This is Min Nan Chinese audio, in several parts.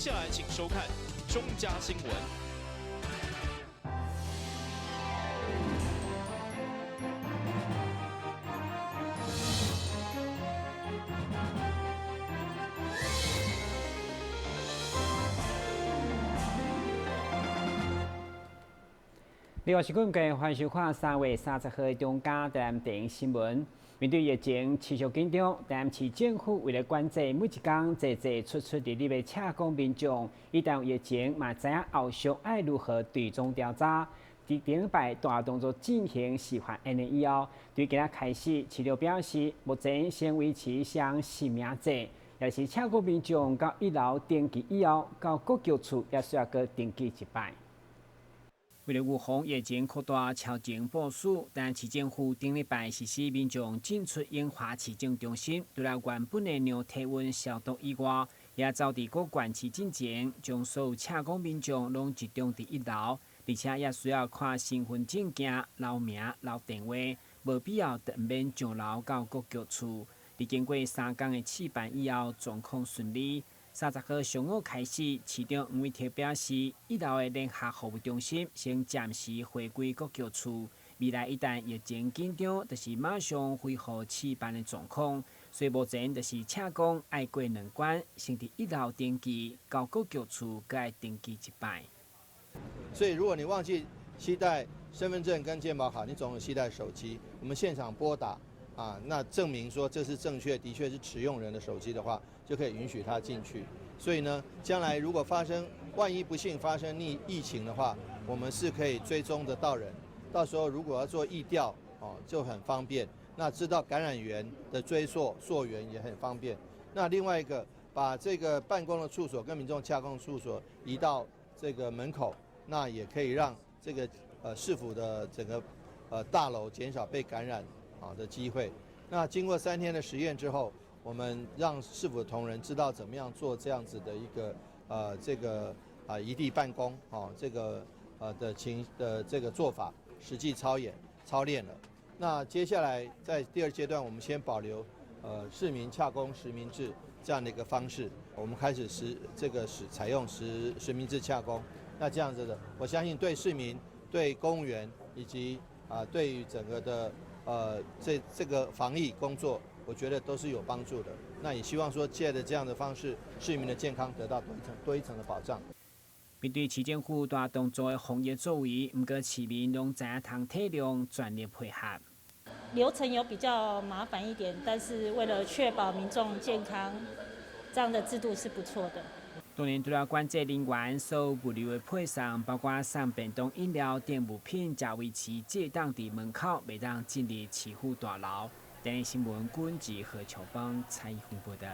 下來請收看中嘉新聞。另外是今日歡迎收看3月30號中嘉台南電視新聞。面對疫情持續緊張，台南市政府為了管制每一工濟濟出出入入的車公民眾，一旦有疫情，嘛知影後續愛如何追蹤調查。佇頂擺大動作進行示範演練以後，對今仔開始，市長表示，目前先維持雙實名制，也是車公民眾到一樓登記以後，到各局處也需要閣登記一擺。為了預防疫情擴大，超前部署，台南市政府頂禮拜實施民眾進出永華市政中心，除了原本的量體溫消毒以外，也走佇各縣市進前，將所有車公民眾攏集中佇一樓，而且也需要看身份證件、留名、留電話，無必要就毋免上樓到各局處。佇經過3工的試辦以後，狀況順利。30號上午開始，市長黃偉哲表示，一樓的聯合服務中心先暫時回歸各局處。未來一旦疫情緊張，就是馬上恢復試辦的狀況。所以目前就是車公愛過兩關，先佇一樓登記，到各局處閣愛登記一擺。所以如果你忘記攜帶身份證跟健保卡，你總有攜帶手機，我們現場撥打啊，那證明說這是正確，的確是持用人的手機的話，就可以允許他進去。所以呢，將來如果發生萬一不幸發生疫情的話，我們是可以追蹤得到人。到時候如果要做疫調哦，就很方便。那知道感染源的追溯溯源也很方便。那另外一個，把這個辦公的處所跟民眾洽公處所移到這個門口，那也可以讓這個市府的整個大樓減少被感染啊的機會。那經過3天的實驗之後，我們讓市府的同仁知道怎麼樣做這樣子的一個這個啊移地辦公哦這個的情的這個做法，實際操演操練了。那接下來在第二階段，我們先保留市民洽公實名制這樣的一個方式，我們開始實這個是採用實名制洽公。那這樣子的，我相信對市民、對公務員以及啊對於整個的這個防疫工作，我覺得都是有幫助的。那也希望說借著這樣的方式，市民的健康得到多一層的保障。面對市政府大動作的防疫作為，毋過市民攏知影通體諒，全力配合。流程有比較麻煩一點，但是為了確保民眾健康，這樣的制度是不錯的。當然，除了管制人員所有物流的配送，包括送便當、飲料等物品，才維持這檔佇門口，袂當進入市府大樓。電視新聞軍事何秋邦採訪報道。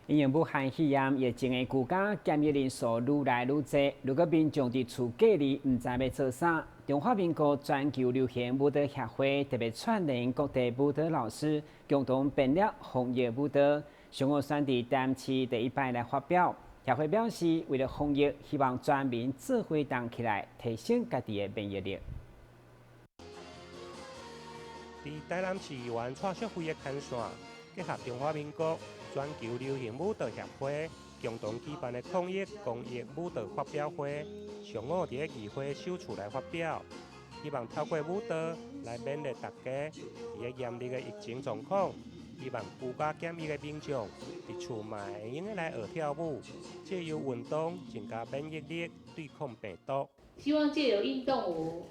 因應武漢肺炎疫情的居家檢疫人數愈來愈濟，如果民眾佇厝隔離，毋知欲做啥，中華民國全球流行舞蹈協會特別串聯各地舞蹈老師，共同編列防疫舞蹈。上午選佇台南市第一擺來發表。協會表示，為了防疫，希望全民做伙動起來，提升家己的免疫力。佇台南市議員蔡淑慧的牽線，結合中華民國全球流行舞蹈協會共同舉辦的抗疫公益舞蹈發表會，上午佇咧議會首次來發表，希望透過舞蹈來勉勵大家，佇咧嚴厲的疫情狀況，希望居家檢疫的民眾佇厝嘛會用得來學跳舞，藉由運動增加免疫力，對抗病毒。希望藉由運動舞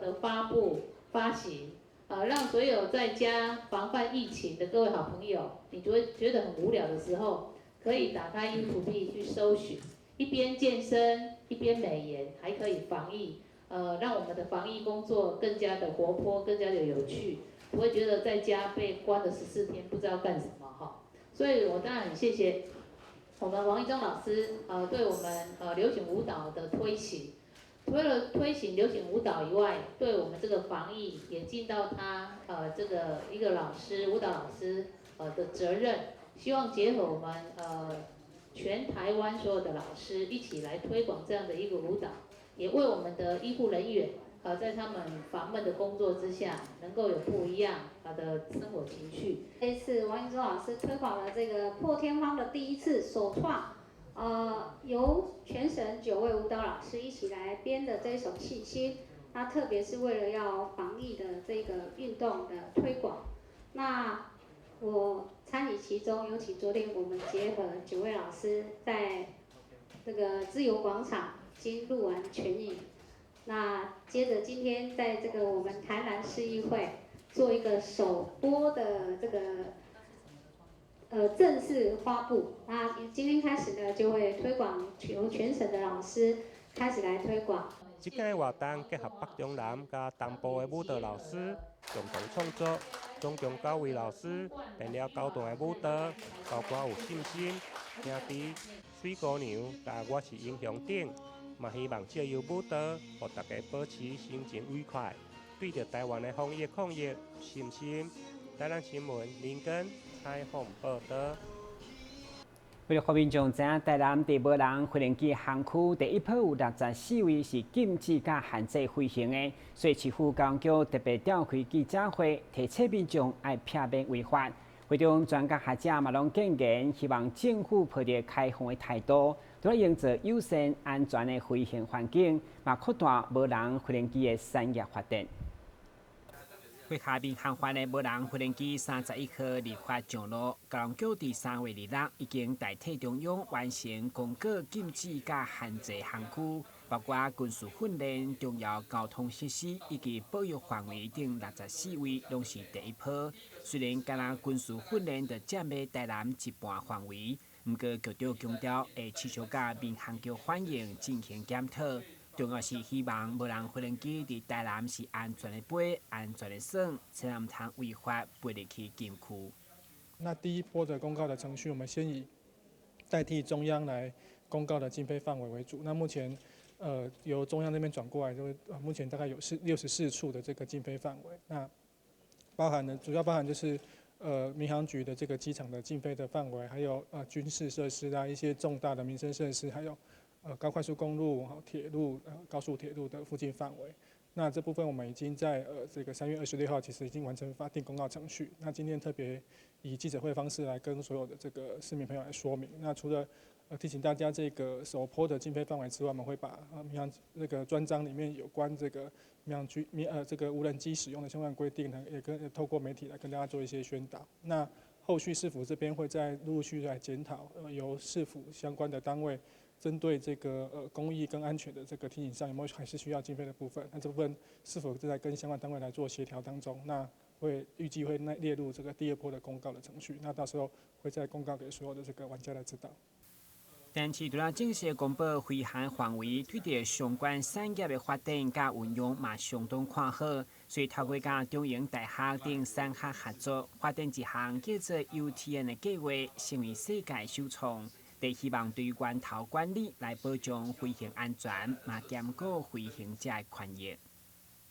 的發布發行，讓所有在家防範疫情的各位好朋友，你就會覺得很無聊的時候，可以打開 YouTube 去搜尋，一邊健身一邊美顏，還可以防疫，讓我們的防疫工作更加的活潑，更加的有趣，不會覺得在家被關了14天不知道幹什麼哈。所以我當然很謝謝我們王一中老師，對我們流行舞蹈的推行。除了推行流行舞蹈以外，對我們這個防疫也盡到他這個一個老師舞蹈老師的責任。希望結合我們全台灣所有的老師一起來推廣這樣的一個舞蹈，也為我們的醫護人員在他們煩悶的工作之下，能夠有不一樣的生活情趣。這一次王一中老師推廣了這個破天荒的第一次首創。由全省九位舞蹈老師一起來編的這一首《信心》，那特別是為了要防疫的這個運動的推廣，那我參與其中，尤其昨天我們結合九位老師在這個自由廣場經錄完全影，那接着今天在這個我們台南市議會做一個首播的這個正式發布，那今天開始呢，就會推廣由全省的老師開始來推廣。這屆活動結合北中南佮東部的舞蹈老師共同創作，總共九位老師編了九段的舞蹈，包括有信心、兄弟、水姑娘、佮我是英雄等，嘛希望藉由舞蹈，予大家保持心情愉快，對著台灣的防疫抗疫信心。台南新聞林根採訪報導。為了予民眾知影，台南佇無人飛行機航區第一波有64位是禁止佮限制飛行的，所以市府交通局特別召開記者會，提醒民眾愛避免違法。會中專家學者嘛攏建言，希望政府抱著開放的態度，除了營造友善安全的飛行環境，嘛擴大無人飛行機的產業發展。會下民航法的無人飛行機31號立法上路，交通局佇3月26已經代替中央完成公告禁止佮限制航區，包括軍事訓練、重要交通設施以及保育範圍等64位，攏是第一波。雖然干焦軍事訓練就佔欲台南一半範圍，毋過局長強調會持續佮民航局反映進行檢討。重要是希望無人飛行機佇台南是安全的飛、安全的耍，千萬毋通違法飛入去禁區。那第一波的公告的程序，我們先以代替中央來公告的禁飛範圍為主。那目前，由中央那邊轉過來，就目前大概有64處的這個禁飛範圍。那包含呢，主要包含就是民航局的這個機場的禁飛的範圍，還有軍事設施啊，一些重大的民生設施，還有高快速公路、鐵路、高速鐵路的附近範圍。那這部分我們已經在這個3月26號，其實已經完成法定公告程序。那今天特別以記者會方式來跟所有的這個市民朋友來說明。那除了提醒大家這個首波的禁飛範圍之外，我們會把民航那個專章裡面有關這個民航局民這個無人機使用的相關規定呢，也跟透過媒體來跟大家做一些宣導。那後續市府這邊會再陸陸續續來檢討，由市府相關的單位針對這個公益跟安全的這個提醒上，有沒有還是需要經費的部分？那這部分是否正在跟相關單位來做協調當中？那會預計會列入這個第二波的公告的程序。那到時候會再公告給所有的這個玩家來知道。但是，除了正式公布飛航範圍，對著相關產業的發展佮運用嘛相當看好，所以透過佮中營大學等產學合作，發展一項叫做 UTN 的計劃，成為世界首創。佇希望對源頭管理來保障飛行安全，嘛兼顧飛行者的權益。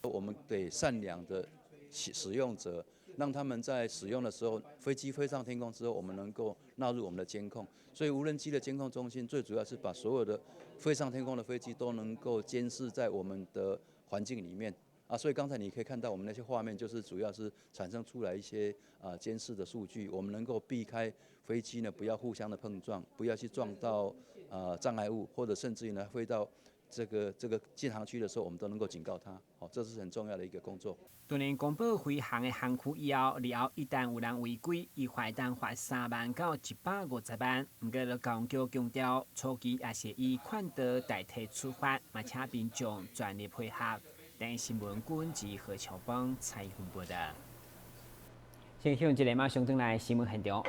我們給善良的使用者，讓他們在使用的時候，飛機飛上天空之後，我們能夠納入我們的監控。所以無人機的監控中心最主要是把所有的飛上天空的飛機都能夠監視在我們的環境裡面啊。所以剛才你可以看到我們那些畫面，就是主要是產生出來一些啊監視的數據，我們能夠避開飛機呢不要互相的碰撞，不要去撞到啊障礙物，或者甚至於呢飛到這個禁航區的時候，我們都能夠警告他。好，這是很重要的一個工作。當然，公布飛航的航區以後，日後一旦有人違規，伊會當罰3萬到150萬。毋過，交通局強調，初期也是以勸導代替處罰，嘛請民眾全力配合。電視新聞軍及何秋邦採訪報道。先向一個馬上轉來新聞現場。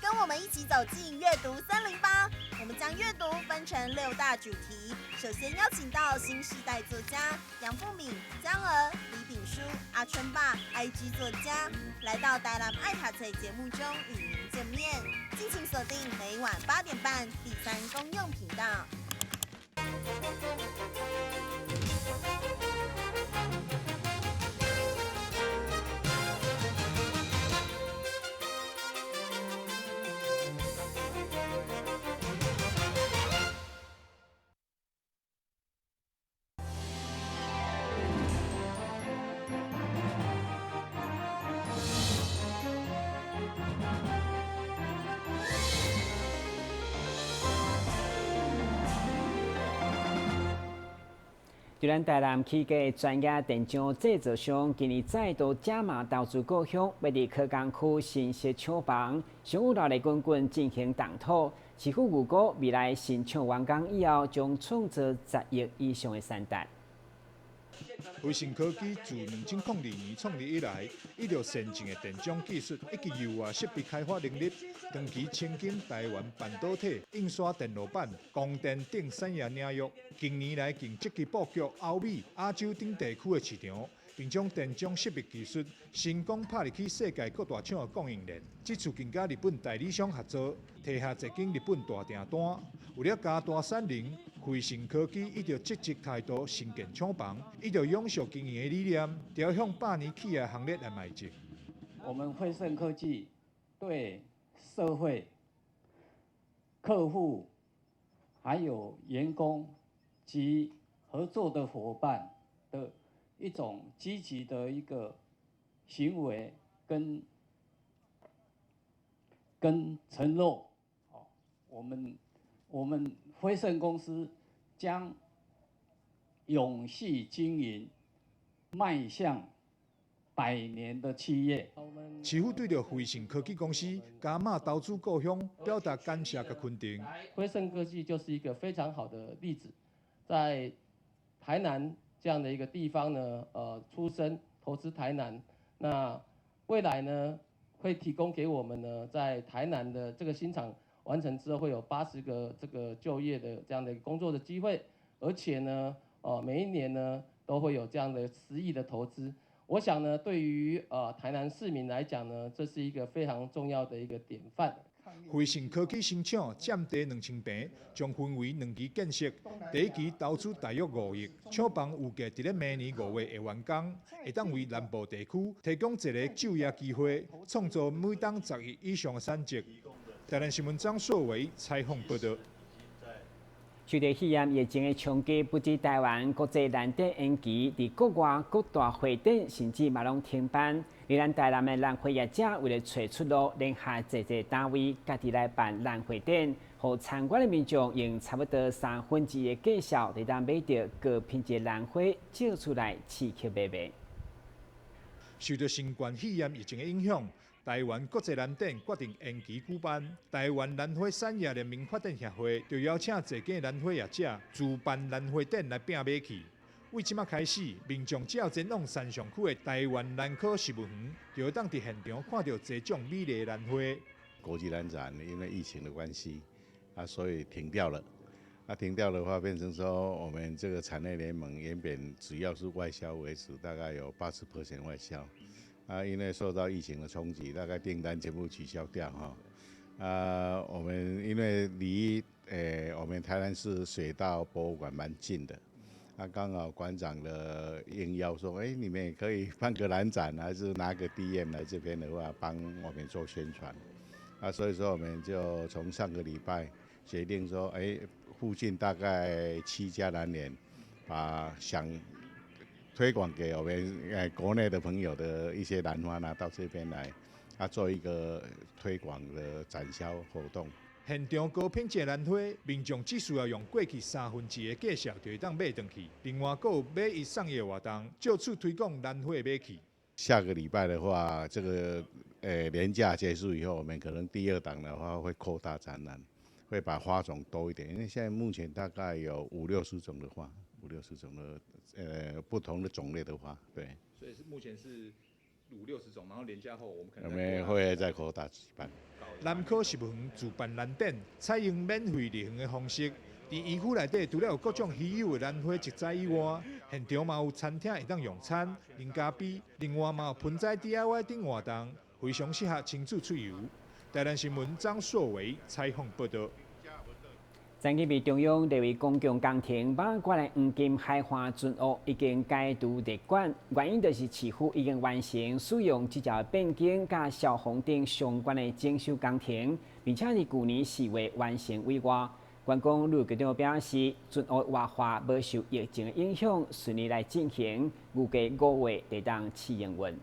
跟我們一起走進閱讀308，我們將閱讀分成六大主題。首先邀請到新世代作家楊富敏、江娥、李炳書、阿春爸、IG 作家，來到台南愛讀冊節目中與您見面。敬請鎖定每晚8點半第三公用頻道。對咱台南起家專業電漿製造商，今年再度加碼投資故鄉，欲佇科工區新設廠房，商務熱鬧滾滾進行動土。市府預估未來新廠完工以後，將創造10億以上的產值。輝盛科技自2002年創立以來，依著先進的電漿技術以及優越設備開發能力，長期深耕台灣半導體、印刷電路板、光電等產業領域。近年來，更積極布局歐美、亞洲等地區的市場，並將電漿識別技術成功拍入去世界各大廠的供應鏈。這次更佮日本代理商合作，提下一間日本大訂單。為了加大產能，輝盛科技一直積極開拓新建廠房，依著永續經營的理念，朝向百年企業行列來邁進。我們輝盛科技對社會、客戶、還有員工及合作的夥伴的一種積極的一個行為跟承諾，我們輝盛公司將永續經營，邁向百年的企業。市府對著輝盛科技公司加碼投資故鄉，表達感謝佮肯定。輝盛科技就是一個非常好的例子，在台南這樣的一個地方呢，出生投資台南，那未來呢會提供給我們呢，在台南的這個新廠完成之後，會有80個這個就業的這樣的工作的機會，而且呢，每一年呢都會有這樣的10億的投資。我想呢，對於台南市民來講呢，這是一個非常重要的一個典範。輝盛科技新廠佔地2000坪，將分為兩期建設。第一期投資大約5億，廠房預計佇咧明年5月會完工，會當為南部地區提供一个就業機會，創造每冬10億以上的產值。台南新聞張碩偉採訪報道。受著肺炎疫情的衝擊，不止台灣國際蘭展延期，佇國外各大會展甚至嘛攏停辦。連咱台南的蘭花業者為了揣出路，聯合濟濟單位，家己來辦蘭花展，予參觀的民眾用差不多1/3的價數，會當買著高品質蘭花，借厝來刺激買賣。受著新冠肺炎疫情的影響，台灣國際蘭展決定延期舉辦。台灣蘭花產業聯盟發展協會就邀請濟間蘭花業者自辦蘭花展來拼買氣。對這馬開始，民眾只要前往山上區的台灣蘭科植物園，就會當佇現場看著濟種美麗蘭花。國際蘭展因為疫情的關係，啊，所以停掉了。那停掉的話，變成說我們這個產業聯盟原本主要是外銷為主，大概有80% 外銷。啊，因為受到疫情的衝擊，大概訂單全部取消掉哈。啊，我們因為離我們台南市水稻博物館蠻近的，啊，剛好館長的應邀說，你們也可以辦個蘭展，還是拿個 DM 來這邊的話，幫我們做宣傳。啊，所以說我們就從上個禮拜決定說，附近大概7家蘭園，把想推廣給我們國內的朋友的一些蘭花呢，到這邊來，啊，做一個推廣的展銷活動。現場高品質蘭花，民眾只需要用過去1/3的價數就會當買轉去。另外，閣有買一送一的活動，藉此推廣蘭花買氣。下個禮拜的話，這個連假結束以後，我們可能第二檔的話會擴大展覽，會把花種多一點，因為現在目前大概有五六十種的花，五六十種的不同的種類的花，對。所以是目前是五六十種，然後連假後我們可能我們會再擴大舉辦。蘭科植物園自辦蘭展，採用免費入園的方式。佇園區內底，除了有各種稀有的蘭花植栽以外，現場嘛有餐廳會當用餐、啉咖啡，另外嘛有盆栽 DIY 等活動，非常適合親子出遊。台南新聞張碩偉採訪報道。前日中央列為公共工程，馬關的黃金海岸船塢已經解除列管，原因就是市府已經完成使用執照變更佮消防等相關的整修工程，並且佇舊年4月完成委外。觀光旅局長表示，船塢活化無受疫情的影響，順利來進行，預計5月會當試營運。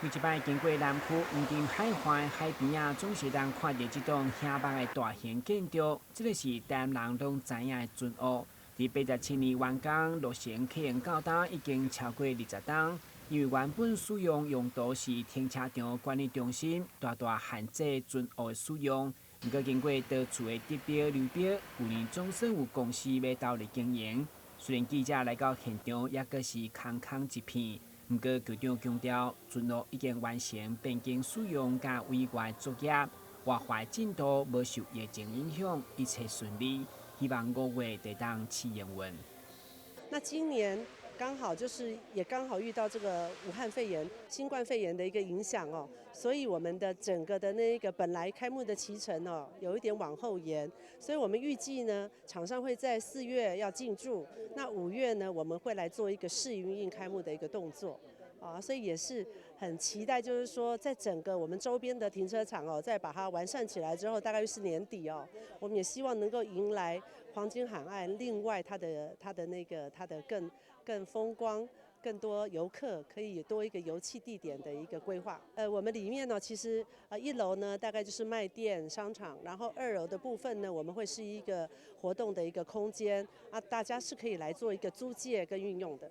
每一擺經過南區黃金海岸海邊仔，總是當看著這棟醒目的大型建築。這个是台南人攏知影的船塢。佇87年完工落成啟用到今已經超過20冬。因為原本使用用途是停車場管理中心，大大限制船塢的使用。毋過經過多次的得標流標，舊年總算有公司欲投入經營。雖然記者來到現場，猶閣是空空一片，毋過局長強調，船塢已經完成變更使用佮委外作業，活化進度無受疫情影響，一切順利。希望5月會當試營運。那今年剛好就是也剛好遇到這個武漢肺炎、新冠肺炎的一個影響哦，所以我們的整個的那個本來開幕的期程哦，有一點往後延，所以我們預計呢，廠商會在4月要進駐，那5月呢，我們會來做一個試營運開幕的一個動作，啊，所以也是很期待，就是說在整個我們周邊的停車場哦，再把它完善起來之後，大概是年底哦，我們也希望能夠迎來黃金海岸，另外它的那個它的更風光，更多遊客可以多一個遊憩地點的一個規劃。我們裡面呢，其實一樓呢大概就是賣店商場，然後二樓的部分呢，我們會是一個活動的一個空間，啊，大家是可以來做一個租借跟運用的。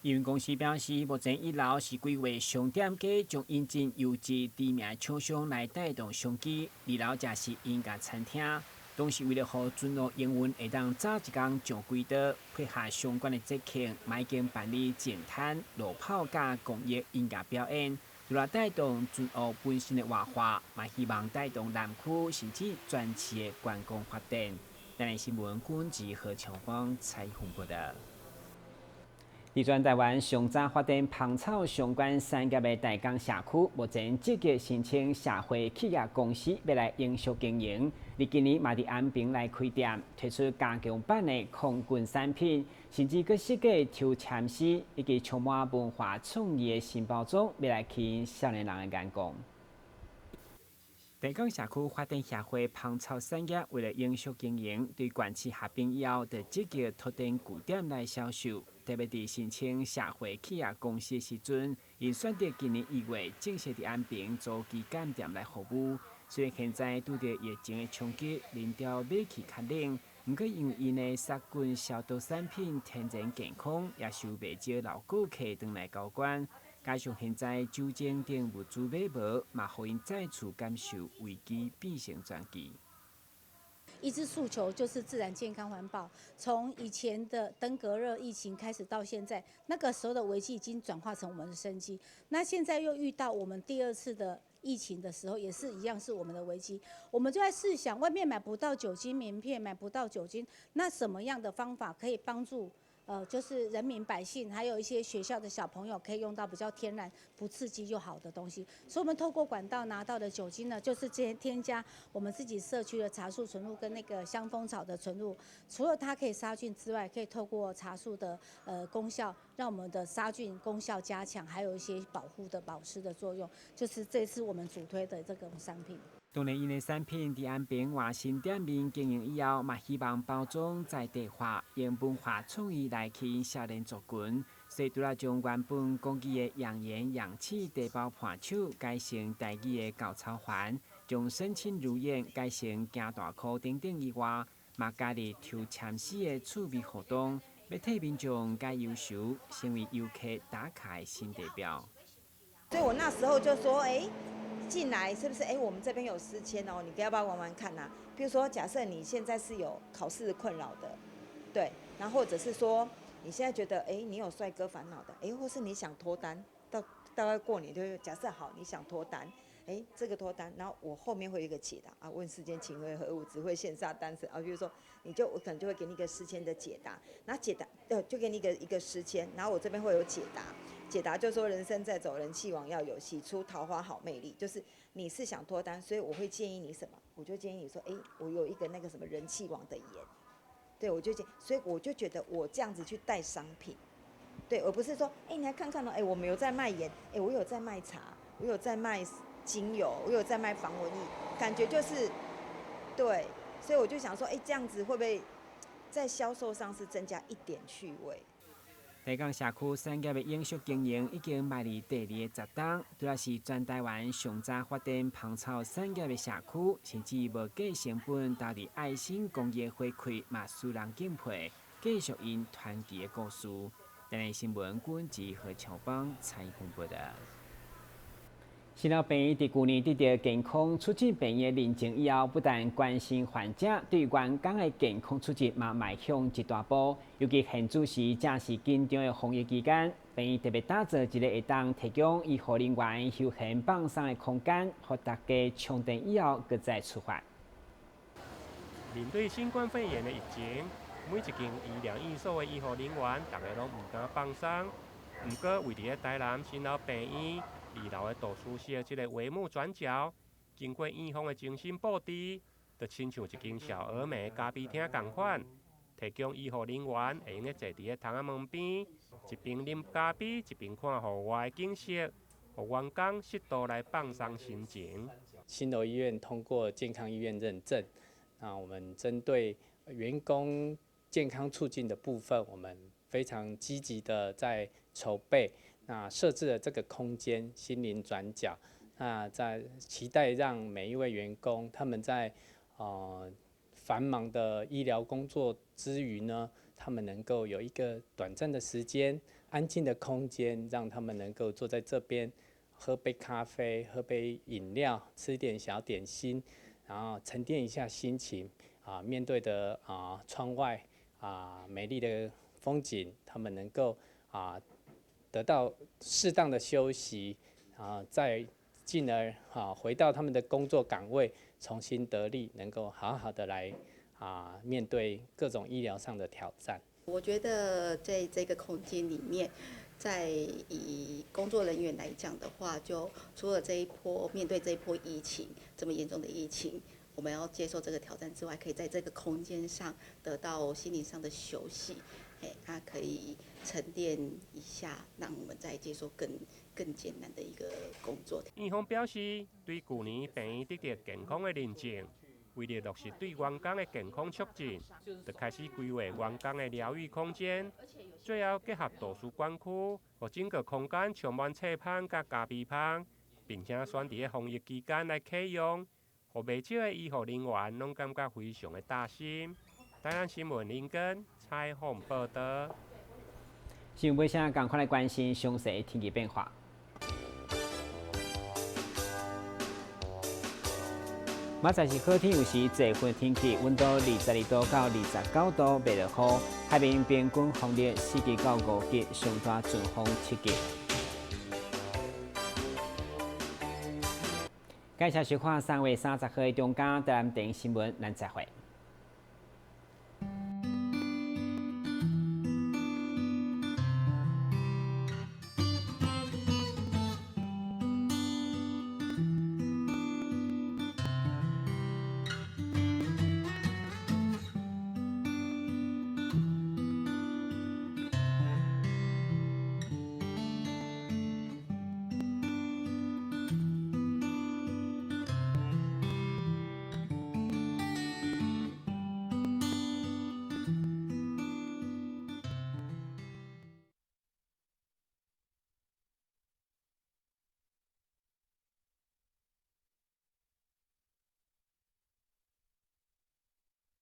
營運公司表示，目前一樓是規劃商店街，將引進優質知名廠商來帶動商機；二樓則是音樂餐廳。同時為了予船塢營運會當早一工上軌道，配合相關的節慶，嘛已經辦理淨灘、路跑佮公益音樂表演，除了帶動船塢本身的活化，嘛希望帶動南區甚至全市的觀光發展。台南新聞君子何長芳採訪報導。佇全台灣上早發展芳草相關產業的大港社區，目前積極申請社會企業公司欲來永續經營。佇今年嘛佇安平來開店，推出加強版的抗菌產品，甚至閣設計抽籤絲，以及充滿文化創意的新包裝，欲來吸引少年人的眼光。大港社區發展協會芳草產業為了永續經營，對縣市合併以後，就積極拓展據點來銷售。特別佇申請社會企業公司的時陣，𪜶選擇今年1月正式佇安平租旗艦店來服務。雖然現在拄著疫情的衝擊，人潮買氣較冷，毋過因為𪜶的殺菌消毒產品天然健康，也受袂少老顧客轉來交關。加上現在酒精等物資買無，嘛予𪜶再次感受危機變成轉機。一直訴求就是自然、健康、環保。從以前的登革熱疫情開始到現在，那個時候的危機已經轉化成我們的生機。那現在又遇到我們第二次的疫情的時候，也是一樣是我們的危機。我們就在試想，外面買不到酒精棉片，買不到酒精，那什麼樣的方法可以幫助？就是人民百姓，還有一些學校的小朋友可以用到比較天然、不刺激又好的東西。所以，我們透過管道拿到的酒精呢，就是添加我們自己社區的茶樹純露跟那個香蜂草的純露。除了它可以殺菌之外，可以透過茶樹的功效，讓我們的殺菌功效加強，還有一些保護的保濕的作用。就是這次我們主推的這個商品。當然，𪜶的產品佇安平換新店面經營以後，嘛希望包裝在地化，用文化創意來吸引少年族群。所以，除了將原本國語的養顏養氣茶包伴手改成台語的厚草環，將身輕如燕改成行大箍等等以外，嘛加入抽籤絲的趣味活動，欲替民眾解憂愁，成為遊客打卡的新地標。所以我那時候就說，欸，進來是不是？欸，我們這邊有詩籤哦，你要不要玩玩看啊？比如說，假設你現在是有考試的困擾的，對，然後或者是說你現在覺得，欸，你有帥哥煩惱的，欸，或是你想脫單，到大概過年就假設好，你想脫單，欸，這個脫單，然後我後面會有一個解答啊，問世間情為何物，只會羨煞單身啊。比如說，你就我可能就會給你一個詩籤的解答，那解答就給你一個詩籤，然後我這邊會有解答。解答就是說，人生在走，人氣王要有戲出桃花好魅力。就是你是想脫單，所以我會建議你什麼？我就建議你說，欸，我有一個那個什麼人氣王的鹽，對，我就建，所以我就覺得我這樣子去帶商品，對，而不是說，欸，你來看看哦，欸，我們有在賣鹽，欸，我有在賣茶，我有在賣精油，我有在賣防蚊液，感覺就是，對，所以我就想說，欸，這樣子會不會在銷售上是增加一點趣味？大港社區產業的永續經營已經邁入第二个十冬，除了是全台灣上早發展芳草產業的社區，甚至無計成本投入愛心公益回饋，嘛使人敬佩。繼續𪜶傳奇的故事。台南新聞軍志何喬邦採訪報道。新老病院佇舊年得著健康促進病院的認證以後，不但關心患者，對員工的健康促進嘛邁向一大步。尤其現此時正是緊張的防疫期間，病院特別打造一个會當提供醫護人員休閒放鬆的空間，予大家充電以後，閣再出發。面對新冠肺炎的疫情，每一間醫療院所的醫護人員，逐家攏毋敢放鬆。毋過，位佇咧台南新老病院二樓的圖書室這个帷幕轉角，經過院方的精心佈置，就親像一間小而美咖啡廳仝款，提供醫護人員會用得坐佇咧窗仔門邊，一邊啉咖啡，一邊看戶外的景色，予員工適度來放鬆心情。新樓醫院通過健康醫院認證，那我們針對員工健康促進的部分，我們非常積極的在籌備，那設置了這個空間心靈轉角，那在期待讓每一位員工他們在繁忙的醫療工作之餘呢，他們能夠有一個短暫的時間、安靜的空間，讓他們能夠坐在這邊，喝杯咖啡、喝杯飲料、吃點小點心，然後沉澱一下心情啊，面對的啊窗外啊美麗的風景，他們能夠啊得到適當的休息啊，再進而啊回到他們的工作崗位，重新得力，能夠好好的來啊面對各種醫療上的挑戰。我覺得在這個空間裡面，在以工作人員來講的話，就除了這一波面對這一波疫情這麼嚴重的疫情，我們要接受這個挑戰之外，可以在這個空間上得到心靈上的休息，它可以沉澱一下，讓我們再接受更艱難的一個工作。院方表示，對舊年病院得著健康的認證，為了落實對員工的健康促進，就開始規劃員工的療癒空間。最後結合圖書館區，予整個空間充滿冊香佮咖啡香，並且選佇咧防疫期間來啟用，予袂少的醫護人員攏感覺非常的貼心。台南新聞林根採訪報道。新聞尾聲，仝款來關心詳細的天氣變化。明仔載是好天，有時濟雲天氣，溫度22度到29度，袂落雨。海面平均風力4級到5級，上大陣風7級。感謝收看3月30號的中間台南電視新聞，咱再會。